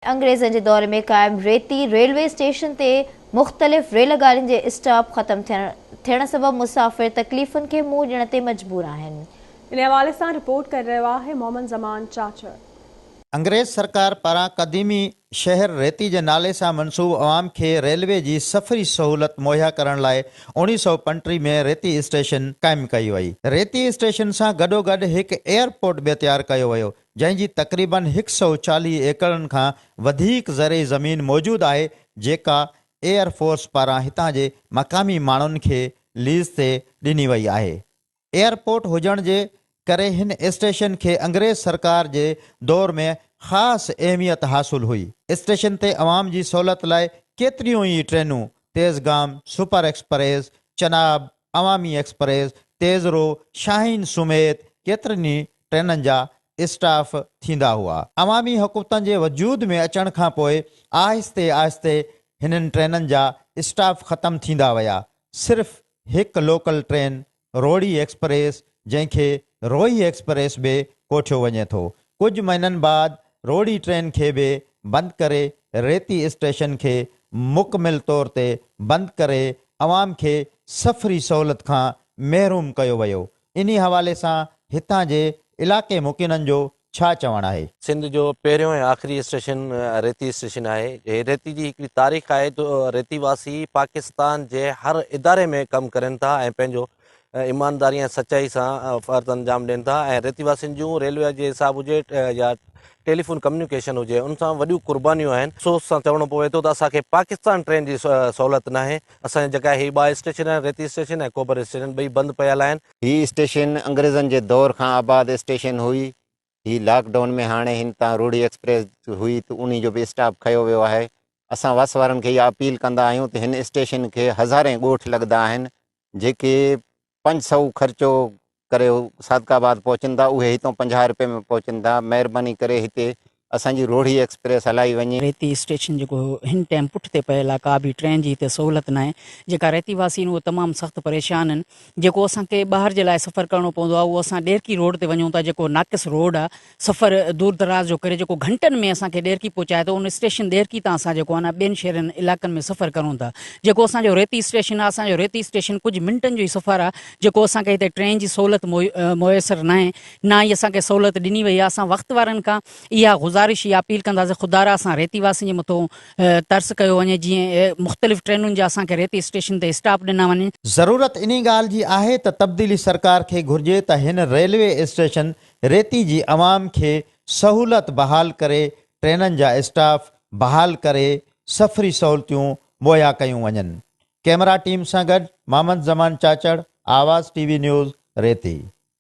انگريزن جي دور ۾ قائم ريتي ريلوي اسٽيشن تي مختلف ريل گاڏين جي اسٽاپ ختم ٿيڻ سبب مسافر تڪليفن کي منهن ڏيڻ تي مجبور آهن. ان حوالي سان رپورٽ ڪري رهيو آهي محمد زمان چاچڙ. انگريز سرڪار پاران قديمي شهر ريتي جي نالي سان منسوب عوام کي ريلوي جي سفري سهولت مهيا ڪرڻ لاء 1935 ۾ ريتي اسٽيشن قائم ڪئي وئي. ريتي اسٽيشن سان گڏوگڏ هڪ ايئرپورٽ به تيار ڪيو ويو، جنهن جي تقريبن 140 ايڪڙن کان وڌيڪ زرعي زمين موجود آهي جيڪا ايئر فورس پاران هتان جي مقامي ماڻهن کي ليز تي ڏني وئي آهي. ايئرپورٽ هجڻ جي ڪري هن اسٽيشن کي انگريز سرڪار جي دور ۾ خاص اهميت حاصل هئي. اسٽيشن تي عوام جي سهولت لاء ڪيتريون ئي ٽرينون Tezgam, super express, Chenab, Awami express, تيز رو، شاهين سميت ڪيترين ئي ٽرينن جا اسٽاف ٿيندا هئا. عوامي حڪومتن جي وجود ۾ اچڻ کان پوء آهستي آهستي هنن ٽرينن جا اسٽاف ختم ٿيندا ويا. صرف هڪ لوڪل ٽرين روهڙي ايڪسپريس جنهن کي روهي ايڪسپريس به ڪوٺيو وڃي ٿو. ڪجهه مهينن بعد روهڙي ٽرين کي به بند ڪري ريتي اسٽيشن کي مڪمل طور تي بند ڪري عوام کي سفري سهولت کان محروم ڪيو ويو. انهي حوالي سان هتان جي علاقي مڪينن جو ڇا چوڻ آهي؟ سنڌ جو پهريون ۽ آخري اسٽيشن ريتي اسٽيشن آهي. هي ريتي جي هڪڙي تاريخ آهي ته ريتي واسي پاڪستان جي هر اداري ۾ ڪم ڪرين ٿا ۽ پنهنجو ايمانداري ۽ سچائي سان فرض انجام ڏين ٿا ۽ ريتي واسين جون ريلوي جي حساب هجي يا ٽيليفون ڪميونيڪيشن هجي ان سان وڏيون قربانيون آهن. افسوس سان چوڻو پوي ٿو ته اسان کي پاڪستان ٽرين جي سهولت ناهي. اسان جي جيڪا هي ٻه اسٽيشن آهن ريتي اسٽيشن ۽ کوبر اسٽيشن ٻئي بند پيل آهن. هي اسٽيشن انگريزن جي دور کان آباد اسٽيشن هئي. هي لاڪ ڊائون ۾ هاڻي هن تان روهڙي ايڪسپريس هئي ته انهي جو به اسٽاپ کنيو ويو آهي. اسان وس وارن کي اها اپيل ڪندا آهيون ته هن اسٽيشن کي هزارين ڳوٺ لڳندا آهن جيڪي 500 خرچو ڪري صادق آباد پهچن ٿا اهي هتان 50 رپئي ۾ پهچن ٿا مهرباني ڪري هتي اسان جي روهڙي ايڪسپريس هلائي وڃي. ريتي اسٽيشن جيڪو هن ٽائيم پٺ تي پيل آ ڪا به ٽرين جي هتي سهولت ناهي جيڪا ريتي واسي آهن اهي تمام سخت پريشان آهن جيڪو اسان کي ٻاهر جي لاء سفر ڪرڻو پوندو آ اهو اسان ڏيرڪي روڊ تي وڃون ٿا جيڪو ناقص روڊ آ سفر دور دراز جو ڪري جيڪو گهنٽن ۾ اسان کي ڏيرڪي پهچائي ٿو ان اسٽيشن ڏيرڪي تان اسان جيڪو آهي نه ٻين شهرن علائقن ۾ سفر ڪرون ٿا جيڪو اسان جو ريتي اسٽيشن آهي اسان جو ريتي اسٽيشن ڪجهه منٽن جو ئي سفر آهي جيڪو اسان کي هتي ٽرين جي سهولت ميسر ناهي نه ئي اسان کي سهولت ڏني وئي آهي اسان وقت وارن کان اها گذارش اها اپيل ڪنداسين خدارا اسان ريتي واسين جي مٿو ترس ڪيو وڃي جيئن مختلف ٽرينن جا اسان کي ريتي اسٽيشن تي اسٽاپ ڏنا وڃن. ضرورت انهي ڳالهه جي آهي ته تبديلي سرڪار کي گهرجي ته هن ريلوي اسٽيشن ريتي جي عوام کي سهولت بحال ڪري ٽرينن جا اسٽاف بحال ڪري سفري سهولتيون مهيا ڪيون وڃن. ڪئميرا ٽيم سان گڏ Muhammad Zaman Chachar, Awaz T V news, Reti.